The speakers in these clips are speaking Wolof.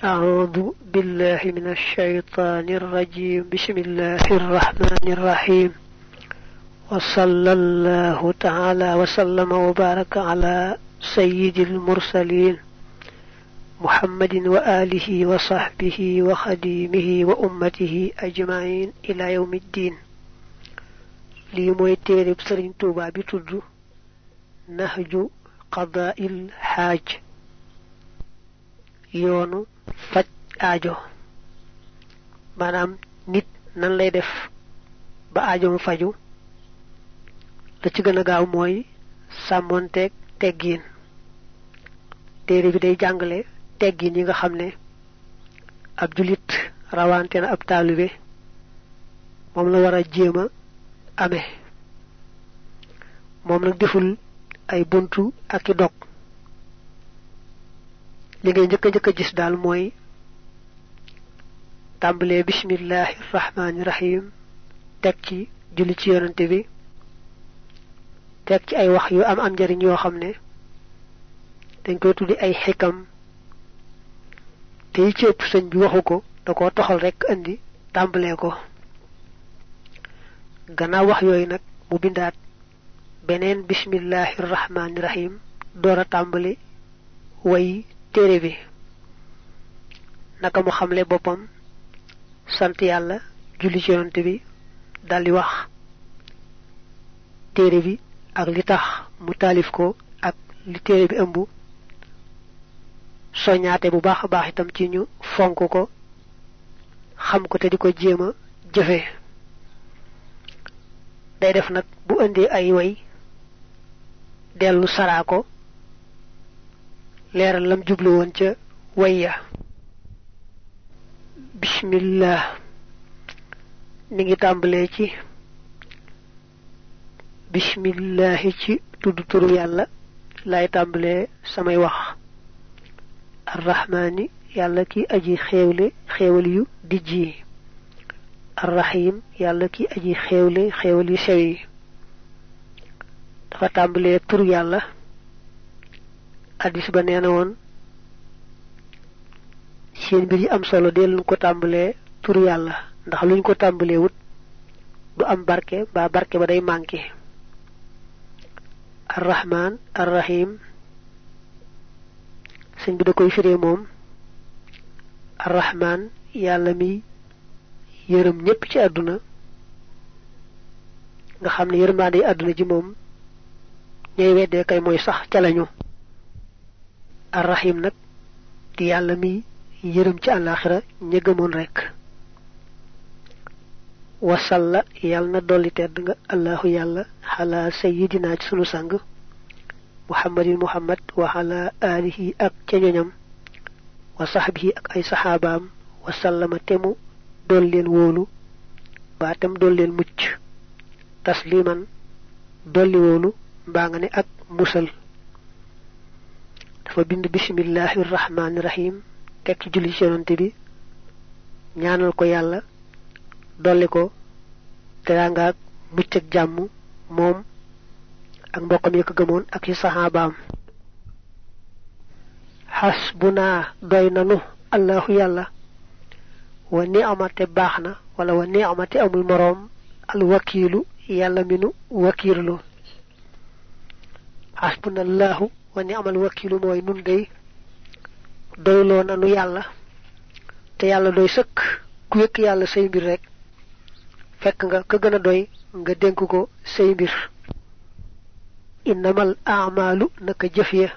أعوذ بالله من الشيطان الرجيم. بسم الله الرحمن الرحيم. وصلى الله تعالى وسلم وبارك على سيد المرسلين محمد وآله وصحبه وخديمه وأمته أجمعين إلى يوم الدين. لي موي تيرب سيرن توبا بي تودو نهج قضاء الحاج، yoonu faj aajo. maanaam nit nan lay def ba aajoom faju, la ci gën a gaaw mooy sàmmoonteeg teggiin. téere bi day jàngale teggiin yi nga xam ne ab julit rawante na ab taalibe moom la war a jéem a amee. moom nag deful ay buntu ak i dog. li ngay njëkk a gis daal mooy tàmbalee bismillahi rahmaani rahim, teg ci julli ci yonante bi, teg ci ay wax yu am njariñ yoo xam ne dañ koy tuddi ay xikam, te yi ci ëpp sëñ bi waxu ko, da koo toxal rekk indi tàmbalee ko. gannaaw wax yooyu nag mu bindaat beneen bismillahi rahmaani rahim door a tàmbali way téere bi. naka mu xamle boppam, sant yàlla, julli ci yonante bi, daldi wax téere bi ak li tax mu taalif ko ak li téere bi ëmb, soññaate bu baax a baax itam ci ñu fonk ko, xam ko te di ko jéem a jëfe. day def nag bu indee ay way dellu saraa ko, leeral lam jublu woon ca wayya. bismillah mi ngi tàmbalee ci bismillahi, ci tudd turu yàlla lay tàmbalee samay wax. arrahmaani, yàlla ki aji xéewle xéewal yu dijj yi. arrahim, yàlla ki aji xéewle xéewal yu sew yi. dafa tàmbalee turu yàlla. addis ba nee na woon seen mbir yi am solo dee luñ ko tàmbalee turu yàlla, ndax luñ ko tàmbalee wut du am barke, ba barke ba day manqué. arrahman arrahim sëñ bi da koy firee moom arrahman, yàlla mi yërëm ñépp ci àdduna, nga xam ne yërmaande yi àdduna ji moom ñooy weddee kay mooy sax ca lañu. arrahim nag di yàlla mi yërëm ci àllaaxira ña gëmoon rekk. wasalla, yàlla na dolli tedd nga allahu yàlla xalaa sayidina ci sunu sang muhammadin muhammad wa xalaa alihi ak ca ñoñam wa saxbihi ak ay saxaabaam wasallama temu dool leen wóolu baa tem dool leen mucc tasliman dolli wóolu mbaa nga ne ak musal. dafa bind bismillahi rahmaani rahim teg ci julli ci yonante bi, ñaanal ko yàlla dolli ko teraanga ak mucc ak jàmm moom ak mbokkam yi ko gëmoon ak ci saxaabaam. xasbunaa, doy nanu allahu yàlla, wa ni'mate baax na, wala wa ni'mate amul moroom, al wakiilu, yàlla mi nu wakiirlu. xasbunallahu wa ni'mal wakiilu mooy nun dey doyloo nanu yàlla, te yàlla doy sëkk. ku wékk yàlla say mbir rek fekk nga ka gën a doy nga dénk ko say mbir. innamal a'maalu, naka jëf ya,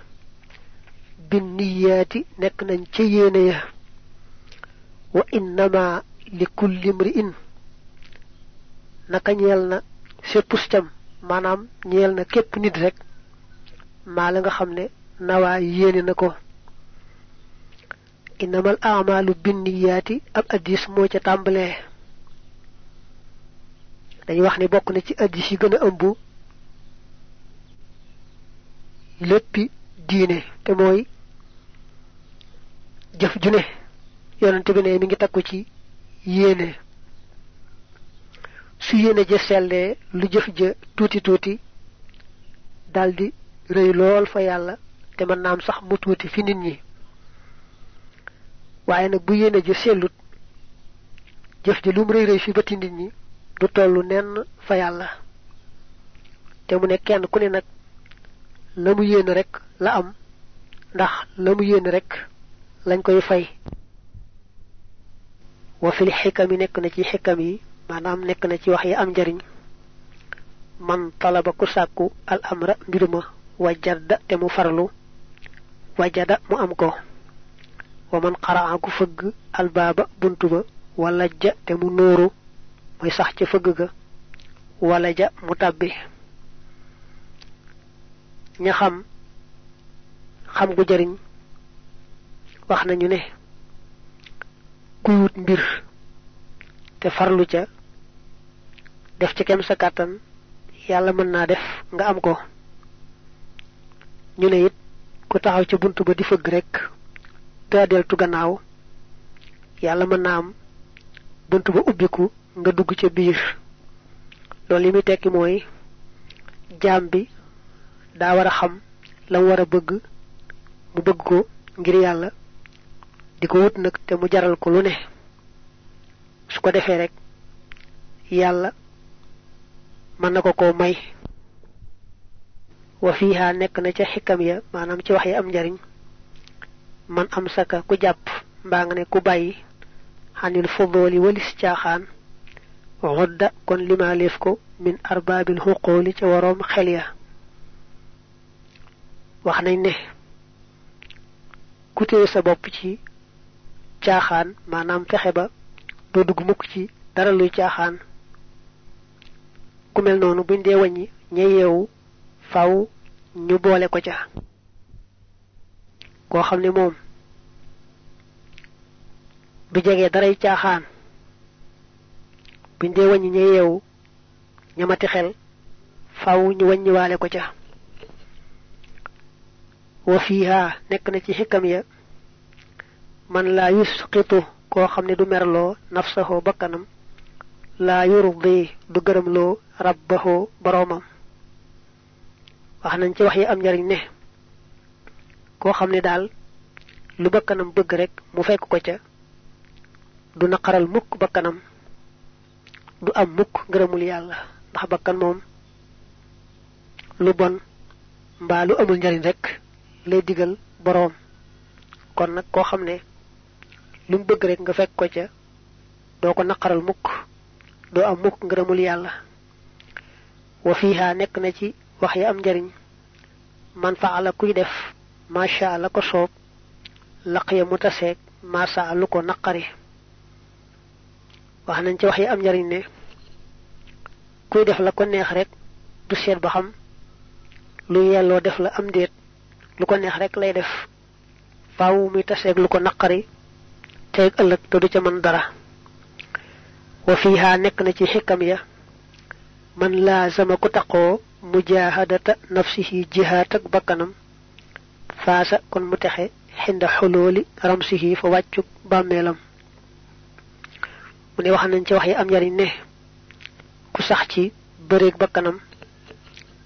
binniyaati, nekk nañ ca yéene ya, wa innama li kulli mri'in, naka ñeel na séppus cam, maanaam ñeel na képp nit rek, maa la nga xam ne nawaa yéene na ko. innamal a'maalu binniyaati ab addis moo ca tàmbalee. dañuy wax ne bokk na ci addis yi gën a ëmb léppi diine, te mooy jëf ju ne yonente bi ne mi ngi takku ci yéene. su yéene ja sellee lu jëf ja tuuti tuuti daldi rëy lool fa yàlla, te mën naam sax mu tuuti fi nit ñi. waaye nag bu yéene ji sellut jëf ji lum rëy fi bëti nit ñi du tollu nenn fa yàlla te mu ne kenn ku ne nag la mu yéene rek la am ndax la mu yéene rek lañ koy fay wa fil xikam nekk na ci xikam yi maanaam nekk na ci wax yi am njariñ man talaba ku sàkku al amra mbir ma wajada te mu farlu wajada mu am ko wa man qaraa ku fëgg al baaba buntu ba wala ja te mu nóoru mooy sax ca fëgg ga wala ja mu tàbbi ña xam gu jariñ wax nañu ne kuy wut mbir te farlu ca def ci kem sa kàttan yàlla mën naa def nga am ko ñu ne it ku taxaw ci buntu ba di fëgg rek te deltu gannaaw yàlla mën naa am buntu ba ubbiku nga dugg ca biir loolu li muy tekki mooy jaam bi daa war a xam la mu war a bëgg mu bëgg ko ngir yàlla di ko wut nag te mu jaral ko lu ne su ko defee rek yàlla mën na ko may wa fiiha nekk na ca xikam ya maanaam ci wax yi am njariñ man am saka ku jàpp mbaa nga ne ku bàyyi xanil fudooli walis caaxaan xodda kon limaaleef ko min arbaabil xuqooli ca waroom xel ya wax nañ ne ku téye sa bopp ci caaxaan maanaam fexe ba doo dugg mukk ci dara luy caaxaan ku mel noonu buñ dee wàññi ña yeewu faw ñu boole ko ca koo xam ne moom du jege daray caaxaan buñ dee wàññi ña yeewu ñamati xel faw ñu wàññiwaale ko ca wa fiiha nekk na ci xikam ya man laa yusqitu koo xam ne du merloo nafsahu bakkanam laa yurdi du gërëmloo rabbahu boroomam wax nañ ci wax yi am njariñ ne koo xam ne daal lu bakkanam bëgg rek mu fekk ko ca du naqaral mukk bakkanam du am mukk ngërëmul yàlla ndax bakkan moom lu bon mbaa lu amul njariñ rek lay digal boroom kon nag koo xam ne lu mu bëgg rek nga fekk ko ca doo ko naqaral mukk doo am mukk ngërëmul yàlla wa fiiha nekk na ci wax yi am njariñ man faala kuy def masha la ko soob laqiya mu taseeg masa lu ko naqari wax nañ ci wax yi am njariñ ne kuy def la ko neex rek du seet ba xam lu yelloo def la am déet lu ko neex rek lay def faaw muy taseeg lu ko naqari teeg ëllëg te du ca mën dara wa fiiha nekk na ci xikam ya man laazama ku taqoo mujahadata nafsihi jihaat ak bakkanam faasa kon mu texe xinda xulooli ramsihi fa wàccuk bàmmeelam mu ne wax nañ ci wax yi am njariñ ne ku sax ci bëreeg bakkanam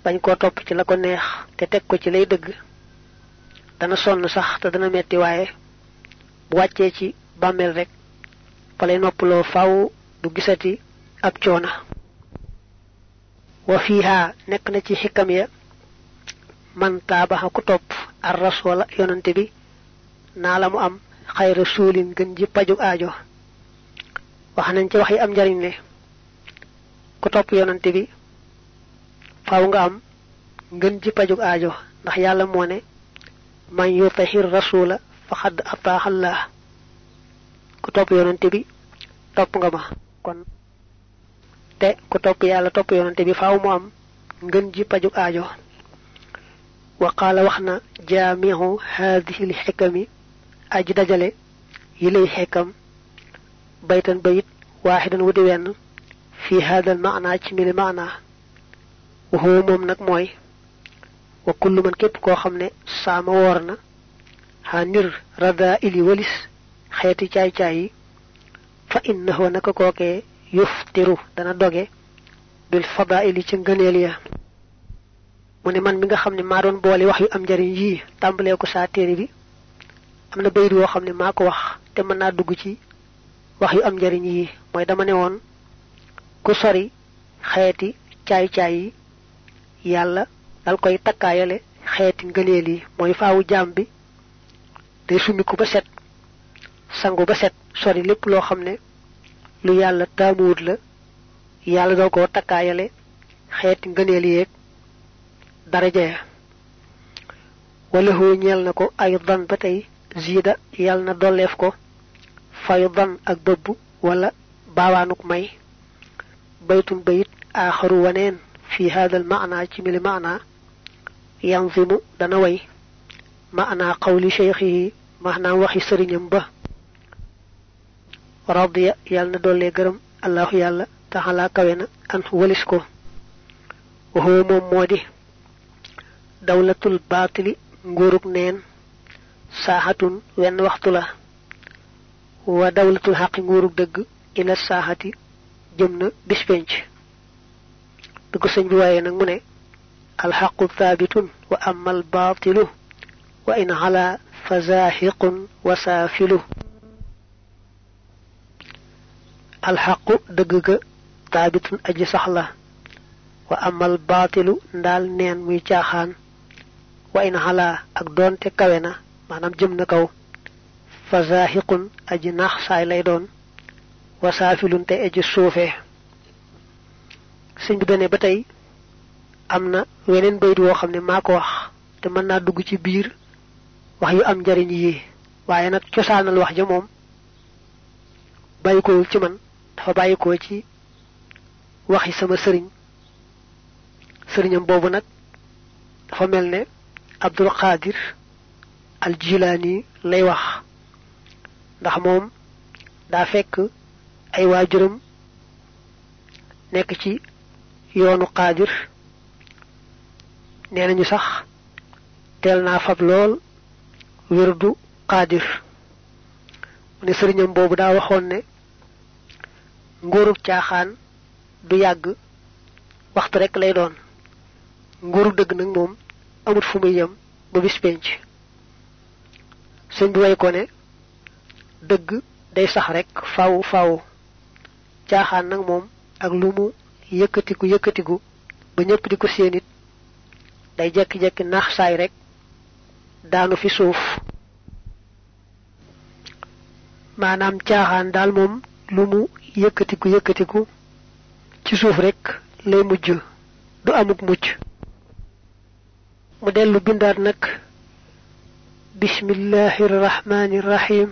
bañ koo topp ci la ko neex te teg ko ci lay dëgg dana sonn sax te dana metti waaye bu wàccee ci bàmmeel rek fa lay noppaloo faw du gisati ab coona wa fiiha nekk na ci xikam ya man taabaxa ku topp ar rasoola yonante bi naa la mu am xayra suulin gën ji paju aajo wax nañ ci wax yi am njariñ ne ku topp yonante bi faaw nga am ngën ji paju aajo ndax yàlla moo ne man yutahir rasula faqad ataaha Allah ku topp yonante bi topp nga ma kon te ku topp yàlla topp yonante bi faaw mu am ngën ji paju aajo wa qaala wax na jaamihu haadihi l xikami aji dajale yi lay xikam baytan bayit waaxidan wu di wenn fii haadal maana ci mili maana waxoo moom nag mooy wa kullu man képp koo xam ne saama woor na xanir rada ili walis xeeti caay-caay yi fa innahu naka kookee yuftiru dana doge bil fadaili ci ngëneel ya mu ne man mi nga xam ne maa doon boole wax yu am njariñ yii tàmbalee ko saa téere bi am na bayit woo xam ne maa ko wax te mën naa dugg ci wax yu am njariñ yi mooy dama ne woon ku sori xeeti caay-caay yi yàlla dal koy takkaayale xeeti ngëneel yi mooy faawu jaam bi day sumiku ba set sangu ba set sori lépp loo xam ne lu yàlla taamuwut la yàlla doo ko takkaayale xeeti ngëneel yeeg daraja ya wala hoo ñeel na ko ay dan ba tey ziida yàlla na dolleef ko fayu dan ak bëbb wala baawaanuk may baytun bayit aaxaru waneen fi haadal maana ci mili maana yanzimu dana way maana qawli cheikhihi maanaam waxi sëriñam ba radiya yàlla na dollee gërëm allahu yàlla taxalaa kawe na an walis ko waxoo moom moo di dawlatul baatili nguurug neen saaxatun wenn waxtu la wa dawlatul xaqi nguurug dëgg ila saaxati jëm na bis penc bi ko sëñ bi waaye nag mu ne alxaqu thaabitun wa ama albaatilu wa in ala fa zaaxiqun wa saafilu alxaqu dëgg ga thaabitun aji sax la wa ama albaatilu ndaal neen muy caaxaan wa in ala ak doonte kawe na maanaam jëm na kaw fa zaaxiqun aji naax saay lay doon wa saafilun te aji suufee sëñ bi dane ba tey am na weneen bayit woo xam ne maa ko wax te mën naa dugg ci biir wax yu am njariñ yi waaye nag cosaanal wax ja moom bàyyikowul ci man dafa bàyyikoo ci waxi sama sëriñam boobu nag dafa mel ne Abdul Qadir al Jilaani lay wax ndax moom daa fekk ay waajuram nekk ci yoonu Qadir nee nañu sax teel naa fab lool wirdu Qadir mu ne sëriñam boobu daa waxoon ne nguurug caaxaan du yàgg waxtu rekk lay doon nguurug dëgg nag moom amut fu muy yem ba bis penc sëñ bi way ko ne dëgg day sax rekk faaw caaxaan nag moom ak lu mu yëkkatiku ba ñëpp di ko séenit day jekki-jekki naax saay rekk daanu fi suuf maanaam caaxaan daal moom lu mu yëkkatiku ci suuf rekk lay mujj du amuk mucc mu dellu bindaat nag bismillahi rahmaani rahim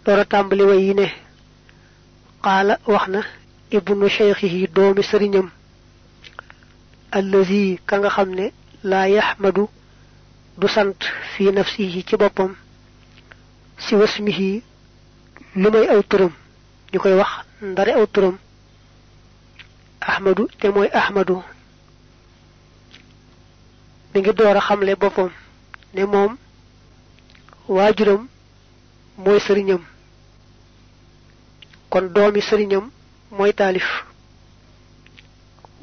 doora tàmbali way yi ne qaala wax na ibnu cheikhihi doomi sëriñam allazi ka nga xam ne laa yaxmadu du sant fi nafsihi ci boppam si wasmihi lu may aw turam ñu koy wax ndare aw turam ahmadu te mooy ahmadu mi ngi door a xamle boppam ne moom waajuram mooy sëriñam kon doomi sëriñam mooy taalif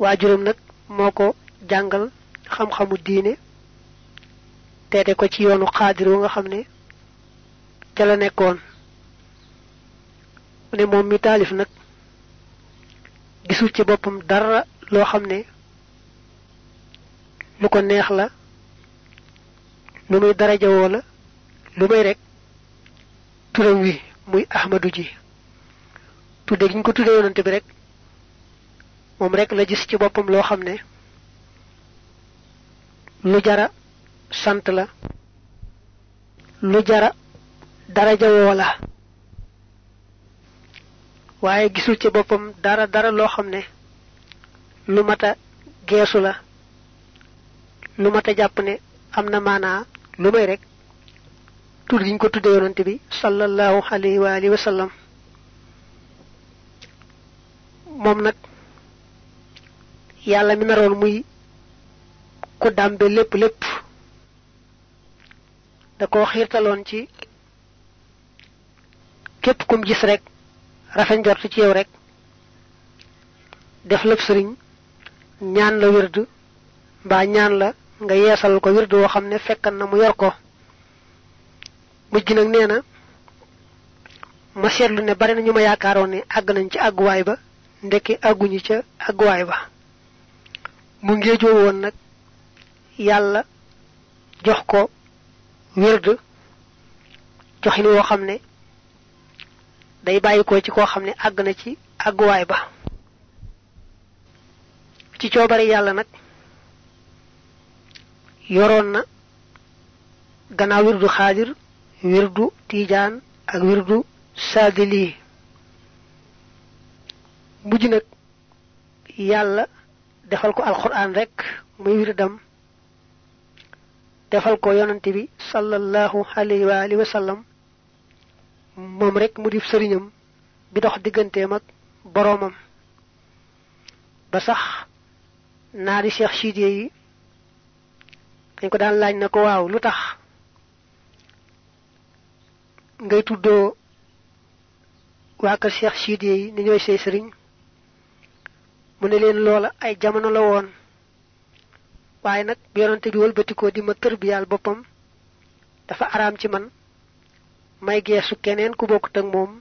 waajuram nag moo ko jàngal xam-xamu diine teete ko ci yoonu Xaadir wu nga xam ne ca la nekkoon mu ne moom mi taalif nag gisul ci boppam dara loo xam ne lu ko neex la lu muy darajawoo la lu may rek turam wi muy ahmadu ji tudde gi ñu ko tudde yonante bi rek moom rek la gis ci boppam loo xam ne lu jara sant la lu jara darajawoo la waaye gisul ci boppam dara loo xam ne lu mata geesu la lu mata jàpp ne am na maanaa lu may rek tudd gi ñu ko tudde yonante bi sallallahu alayhi wa alihi wa sallam moom nag yàlla mi naroon muy ku dàmbe lépp da koo xiirtaloon ci képp kum gis rek rafet njort ci yow rek def lépp sëriñ ñaan la wird mbaa ñaan la nga yeesal ko wird woo xam ne fekkan na mu yor ko mujj nag nee na ma seetlu ne bari na ñu ma yaakaaroon ne àgg nañ ci àgguwaay ba ndeke àgguñu ca àgguwaay ba mu ngeejoo woon nag yàlla jox ko wird joxin woo xam ne day bàyyi ko ci koo xam ne àgg na ci àgguwaay ba ci coobare yàlla nag yoroon na gannaaw wirdu xaadir wirdu tiijaan ak wirdu saadili mujj nag yàlla defal ko alquran rek muy wirdam defal ko yonante bi sallallahu alayhi wa alihi wa sallam moom rek mu di sëriñam bi dox digganteem ak boroomam ba sax naari cheikh sidiye yi dañ ko daan laaj na ko waaw lu tax ngay tuddoo waa kër cheikh sidiye yi ni ñooy say sëriñ mu ne leen loola ay jamono la woon waaye nag bi yonante bi wëlbatikoo di ma tërbiyaal boppam dafa araam ci man may geesu keneen ku bokkut ak moom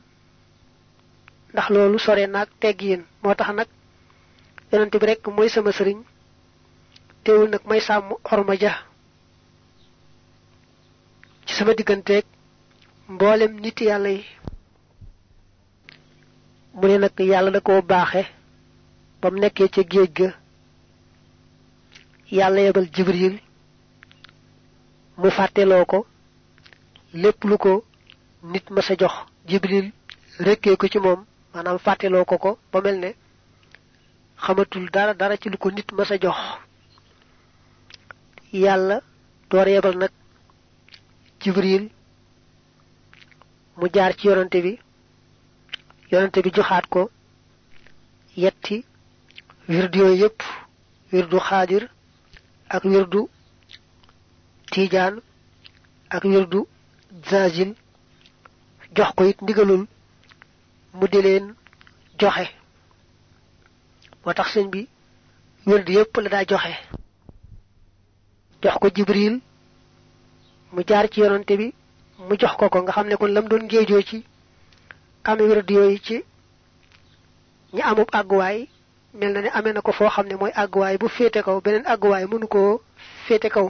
ndax loolu sore naag teggiin moo tax nag yonante bi rek mooy sama sëriñ teewul nag may sàmm orma ja ci sama digganteeg mboolem nit yàlla yi mu ne nag yàlla da koo baaxe ba mu nekkee ca géej ga yàlla yebal jibril mu fàtteloo ko lépp lu ko nit ma sa jox jibril rekkee ko ci moom maanaam fàtteloo ko ba mel ne xamatul dara ci lu ko nit ma sa jox yàlla door yebal nag jibril mu jaar ci yonante bi joxaat ko yetti wirdu yooyu yépp wirdu xaadir ak wirdu tiijaan ak wirdu zaazil jox ko it ndigalul mu di leen joxe moo tax sëñ bi wirdu yépp la daa joxe jox ko jibril mu jaar ci yonante bi mu jox ko nga xam ne kon lam doon géejoo ci ame wirdu yooyu ci ñi amub àgguwaay mel na ne amee na ko foo xam ne mooy àgguwaay bu féete kaw beneen àgguwaay mënu koo féete kaw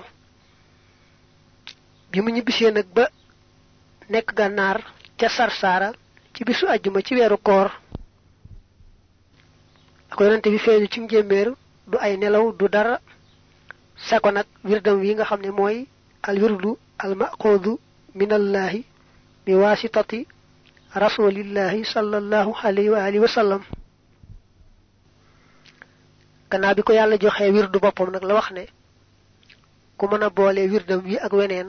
bi mu ñibbisee nag ba nekk gànnaar ca Sarsara ci bisu àjjuma ci weeru koor ak yonante bi feeñu ci njéeméer du ay nelaw du dara sako nag wirdam wi nga xam ne mooy al wirdu al maxuudu minallahi bi waasitati rasulillahi sallallahu alayhi wa alihi wa sallam gannaaw bi ko yàlla joxee wirdu boppam nag la wax ne ku mën a boole wirdam wi ak weneen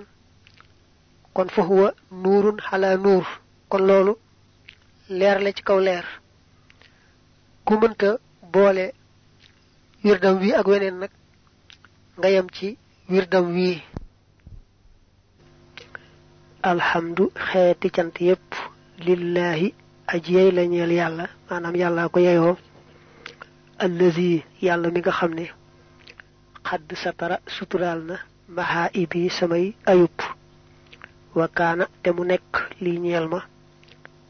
kon fa huwa nuurun xalaa nuur kon loolu leer la ci kaw leer ku mënta boole wirdam wi ak weneen nag nga yem ci wirdam wi alhamdu xeeti cant yépp lillahi aji yey la ñeel yàlla maanaam yàlla ko yeyoo allazi yàlla mi nga xam ne xadd satara suturaal na maxaa ibi samay ayub wa kaana te mu nekk li ñeel ma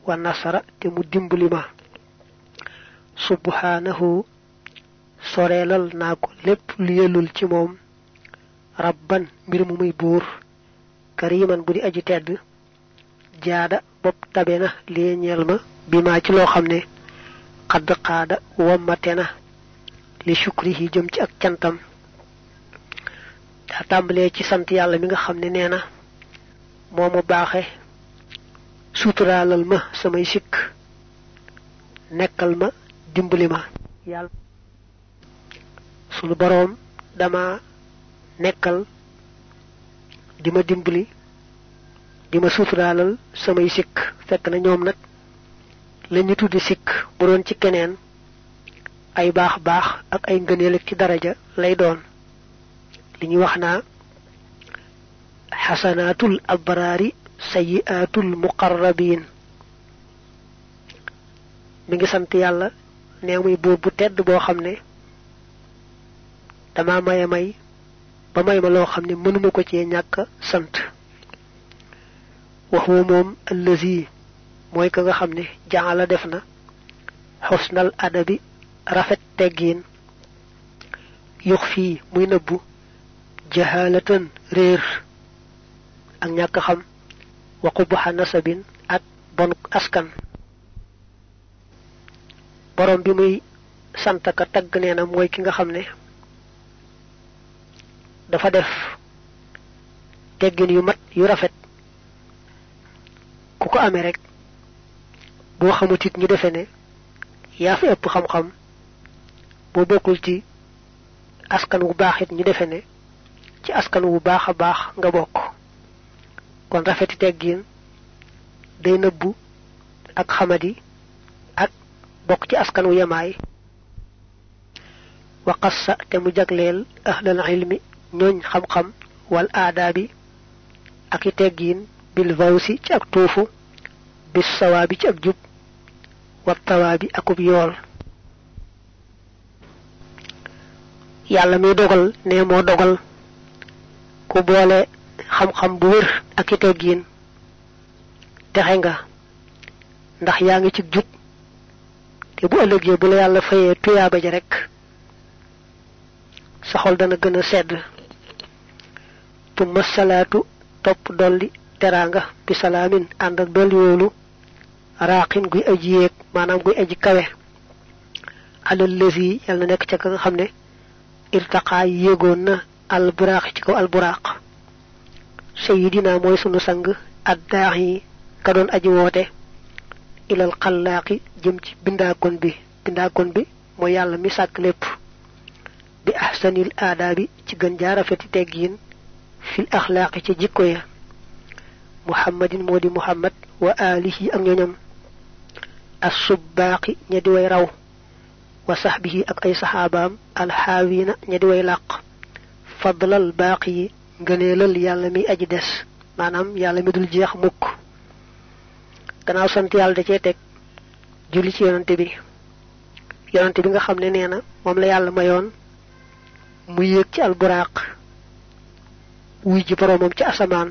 wa nasara te mu dimbali ma subhanahu soreelal naa ko lépp lu yellul ci moom rabban mbir mu muy buur kariman bu di aji tedd jaada bopp tabe na li ñeel ma bi maa ci loo xam ne xadd xaada wommate na li shukrihi jëm ci ak cantam daa tàmbalee ci sant yàlla mi nga xam ne nee na moo ma baaxe suturaalal ma samay sikk nekkal ma dimbali ma yàlla sunu boroom dama nekkal di ma dimbali di ma suturaalal samay sikk fekk na ñoom nag lañu tuddi sikk bu doon ci keneen ay baax ak ay ngëneel ci daraja lay doon li ñuy wax naa xasanaatul abraari sayyiaatul muqarrabiin mi ngi sant yàlla nee muy buur bu tedd boo xam ne dama may ba may ma loo xam ne mënuma ko cee ñàkk sant wax wa moom allazi mooy ka nga xam ne jaala def na xusnal adabi rafet teggiin yux fii muy nëbbu jahalatan réer ak ñàkk xam wa qubaxa nasabin ak bonuk askan borom bi muy sant ka tagg nee na mooy ki nga xam ne dafa def teggin yu mat yu rafet ku ko amee rek boo xamut it ñu defe ne yaa fi ëpp xam-xam boo bokkul ci askan wu baax it ñu defe ne ci askan wu baax a baax nga bokk kon rafeti teggin day nëbbu ak xamadi ak bokk ci askan wu yemaay wa qassa te mu jagleel ahlal ilmi ñooñ xam-xam wal aadaabi ak i teggin bil vawsi ci ak tuufu bis sawaabi ci ak jub wa tawaabi akub yool yàlla mi dogal ne moo dogal ku boole xam-xam bu wér ak i teggin texe nga ndax yaa ngi ci jub te bu ëllëgee bu la yàlla fayee tuyaaba ja rek sa xol dana gën a sedd tumma salaatu topp dolli teraanga bi salaamin ànd ak dolli wóolu raaqin guy aji yéeg maanaam guy aji kawe alal lësi yàlla na nekk ca ka nga xam ne irtaqaa yéegoon na alburaaq ci kaw alburaaq sayidina mooy sunu sang addaax yi ka doon aji woote ilal xallaaqi jëm ci bindaakoon bi mooy yàlla mi sàkk lépp bi ahsanil aadaabi ci gën jaa rafeti teggiin fil axlaaqi ci jikko ya muhammadin moo di muhammad wa alihi ak ñoñam asubbaaqi ña di way raw wa sahbihi ak ay saxaabaam alxaawiina ña di way làq fadlal baaqi yi ngëneelal yàlla mi aji des maanaam yàlla mi dul jeex mukk gannaaw sant yàlla da cee teg julli ci yonante bi nga xam ne nee na moom la yàlla mayoon mu yéeg ci alburaaq wuy ji boroomam ci asamaan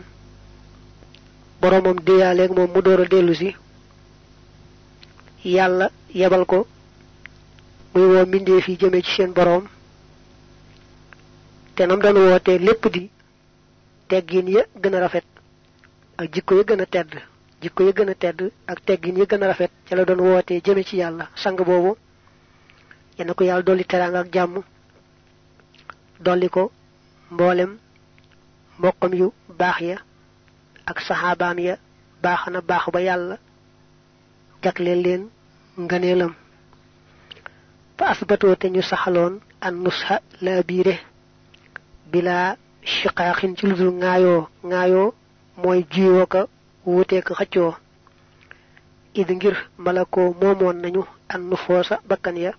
boroomam déyaaleeg moom mu door a dellu si yàlla yebal ko muy woo mbindeef yi jëmee ci seen boroom te nam doon wootee lépp di teggin ya gën a rafet ak jikko ya gën a tedd ak teggin ya gën a rafet ca la doon wootee jëme ci yàlla sang boobu yal na ko yàlla dolli teraanga ak jàmm dolli ko mboolem mbokkam yu baax ya ak saxaabaam ya baax na baax ba yàlla jagleel leen ngëneelam fa asbatoo te ñu saxaloon an nusha laa biire bilaa shiqaaxin ci ludul ŋaayoo mooy jiwoo ka wuuteek xëccoo id ngir malakoo moomoon nañu an nufoosa bakkan ya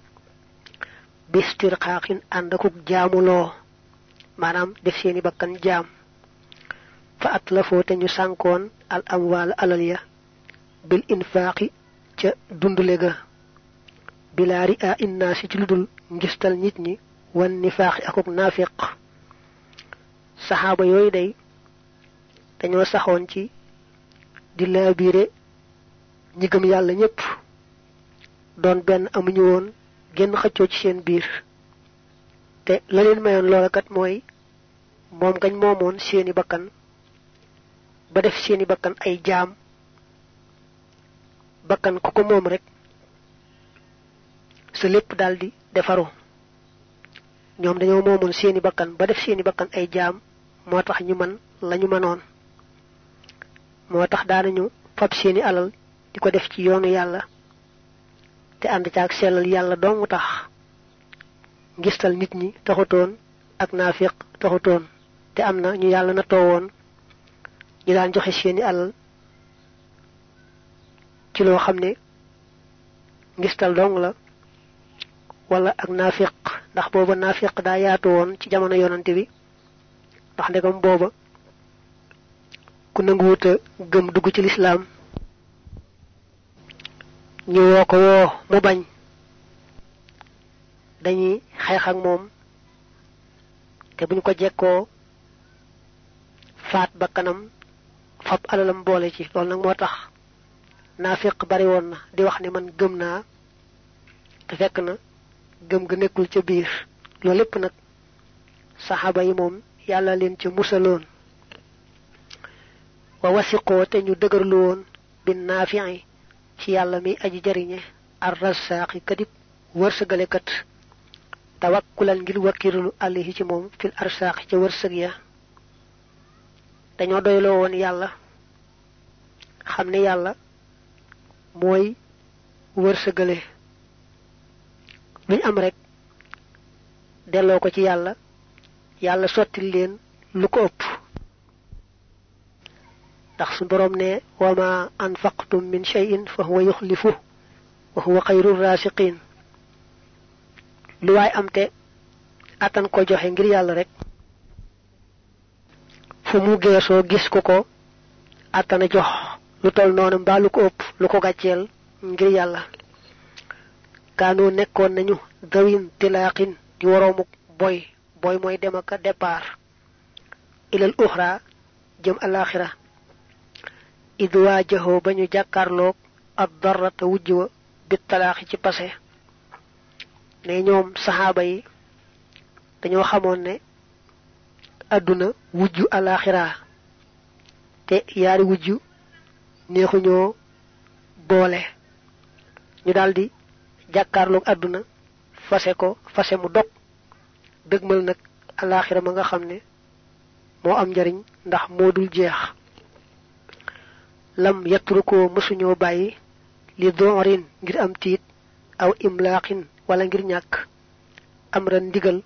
bistirqaaxin ànd akuk jaamuloo maanaam def seeni bakkan jaam fa atlafoo te ñu sànkoon al amwaal alal ya bil infaaqi ca dundule ga bilaa ria innaasi ci ludul ngistal nit ñi wan nifaaqi akuk naafiq saxaaba yooyu day dañoo saxoon ci di laabiire ñi gëm yàlla ñépp doon benn amuñu woon genn xëccoo ci seen biir te la leen mayoon loola kat mooy moom gañ moomoon seeni bakkan ba def seeni bakkan ay jaam bakkan ku ko moom rek sa lépp daldi defaru ñoom dañoo moomoon seeni bakkan ba def seeni bakkan ay jaam moo tax ñu man lañu mënoon moo tax daanañu fab seeni alal di ko def ci yoonu yàlla te ànd caag sellal yàlla dong tax ngistal nit ñi taxutoon ak naafiq taxutoon te am na ñu yàlla na toowoon ñu daan joxe seeni alal ci loo xam ne ngistal dong la wala ak naafiq ndax booba naafiq daa yaatu woon ci jamono yonante bi ndax ndegam booba ku nanguwuta gëm dugg ci lislaam ñu woo ko woo mu bañ dañuy xeex ak moom te buñ ko jekkoo faat bakkanam fab alalam boole ci loolu nag moo tax naafiq bari woon na di wax ne man gëm naa te fekk na gëm ga nekkul ca biir loolu lépp nag saxaaba yi moom yàlla leen ca musaloon wa wasiqoo te ñu dëgërlu woon bin naafi'i ci yàlla mi aji jariñe ar rasaaqi kadib wërsëgalekat tawakkulan ngir wakkirlu alayhi ci moom fil arsaaqi ca wërsëg ya dañoo doyloo woon yàlla xam ne yàlla mooy wërsëgale luñ am rek delloo ko ci yàlla yàlla sottil leen lu ko ëpp ndax su boroom ne wa ma anfaqtum min shay'in fa huwa yuxlifu wa huwa xayru raasiqin lu waay am te attan ko joxe ngir yàlla rek fu mu geesoo gis ko attana jox lu tol noonu mbaa lu ko ëpp lu ko gàcceel ngir yàlla kaanu nekkoon nañu dawin tilaaqin di woroomuk boy mooy dem ak départ ilal uxra jëm alaxira id waajahoo ba ñu jàkkaarloog ab darrata wujj wa bit talaaxi ci pase ne ñoom saxaaba yi dañoo xamoon ne àdduna wujju alaxira te yaari wujju neexuñoo boole ñu daldi jàkkaarloog àdduna fase mu dog dëgmal nag alaxira ma nga xam ne moo am njariñ ndax moo dul jeex lam yatrukoo mësuñoo bàyyi li doorin ngir am tiit aw imlaaqin wala ngir ñàkk amran ndigal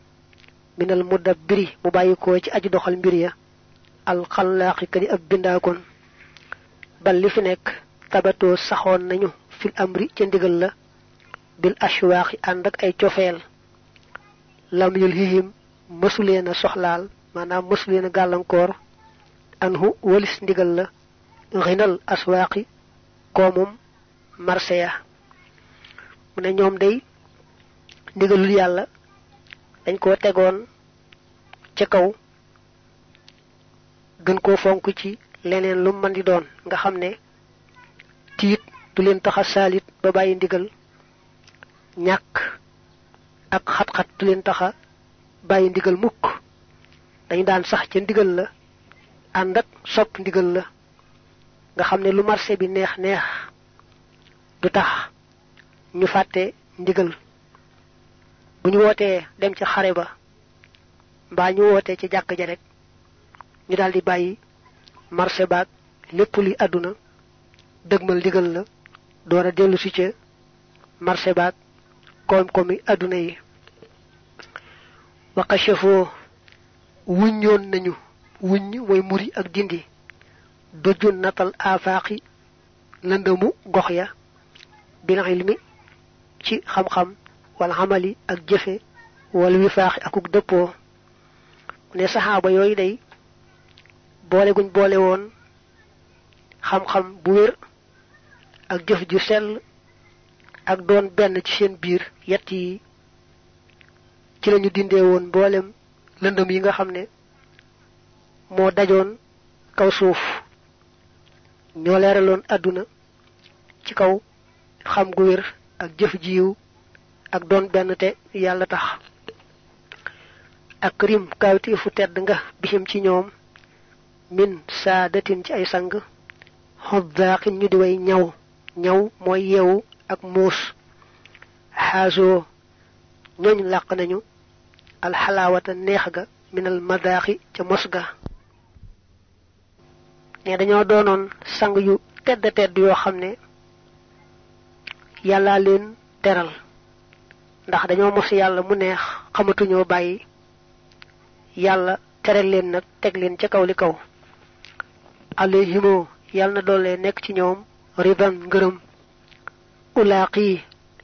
minal mudabbiri mu bàyyi ko ci aji doxal mbir ya alxalaaqi ka di ab bindaakoon bal li fi nekk tabatoo saxoon nañu fil amri ca ndigal la bil ashwaaqi ànd ak ay cofeel lam yul hihim mësuleen a soxlaal maanaam mësuleen a gàllankoor anhu walis ndigal la xinal aswaaqi koomum marseya mu ne ñoom day ndigalul yàlla dañ koo tegoon ca kaw gën koo fonk ci leneen lu mën di doon nga xam ne tiit du leen taxa saalit ba bàyyi ndigal ñàkk ak xat-xat du leen taxa bàyyi ndigal mukk dañ daan sax ca ndigal la ànd ak sopp ndigal la nga xam ne lu marché bi neex neex du tax ñu fàtte ndigal bu ñu wootee dem ci xare ba mbaa ñu wootee ci jàkk ja rek ñu daldi bàyyi marché baag lépp luy àdduna dëgmal ndigal la door a dellu si ca marché baag koom-koomi àdduna yi waqachafoo wuññoon nañu wuññ mooy muri ak dindi dojun natal afaaqi lëndëmu gox ya bil ilmi ci xam-xam wala xamali ak jëfe wala wifaaxi akuk dëppoo ne saxaaba yooyu day boole guñ boole woon xam-xam bu wér ak jëf ju sell ak doon benn ci seen biir yett yi ci lañu dindee woon mboolem lëndëm yi nga xam ne moo dajoon kaw suuf ñoo leeraloon àdduna ci kaw xam gu wér ak jëf jiw ak doon benn te yàlla tax ak rim kawti fu tedd nga bixim ci ñoom min saadatin ci ay sang xoddaaxin ñu di way ñaw mooy yeewu ak muus xaasoo ñooñ làq nañu alxalaawata neex ga minal madaaxi ca mos ga ne dañoo doonoon sang yu tedd yoo xam ne yàllaa leen teral ndax dañoo mos yàlla mu neex xamatuñoo bàyyi yàlla teral leen nag teg leen ca kaw li kaw alayhimoo yàlla na doole nekk ci ñoom ridan ngërëm ulaaqi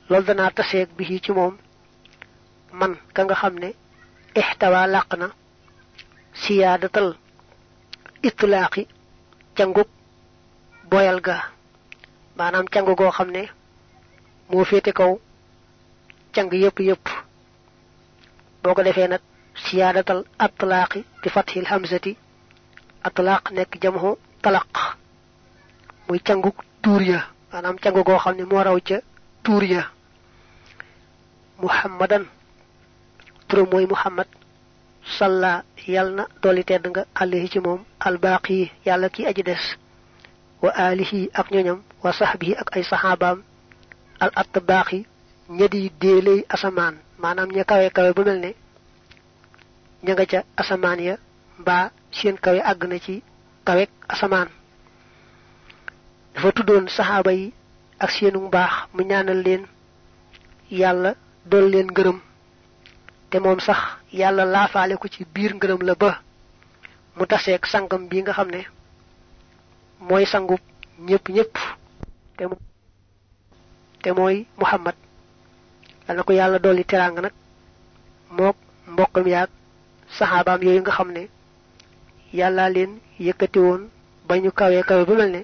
loolu danaa taseeg bi ci moom man ka nga xam ne ixtawa làq na siyaadatal itlaaqi cangug boyal ga maanaam cang goo xam ne moo féete kaw cang yépp boo ko defee nag siyaadatal atlaaqi bi fathil hamzati atlaaq nekk jamhu talaq muy cangug tuur ya maanaam cangu goo xam ne moo raw ca tuur ya muhammadan turam mooy muhammad salla yal na dolli tedd nga alayhi ci moom albaqi yàlla ki aji des wa alihi ak ñoñam wa sahbihi ak ay saxaabaam al atbaqi ñadi déeley asamaan maanaam ña kawe kawe ba mel ne ña nga ca asamaan ya mbaa seen kawe àgg na ci kawek asamaan dafa tuddoon saxaaba yi ak seenu mbaax mu ñaanal leen yàlla dool leen ngërëm te moom sax yàlla laafaale ko ci biir ngërëm la ba mu taseeg sangam bi nga xam ne mooy sangub ñëpp te mooy muhammad yàlla ko yàlla dolli teraanga nag mook mbokkam yaag saxaabaam yooyu nga xam ne yàlla leen yëkkati woon ba ñu kawe kawe ba mel ne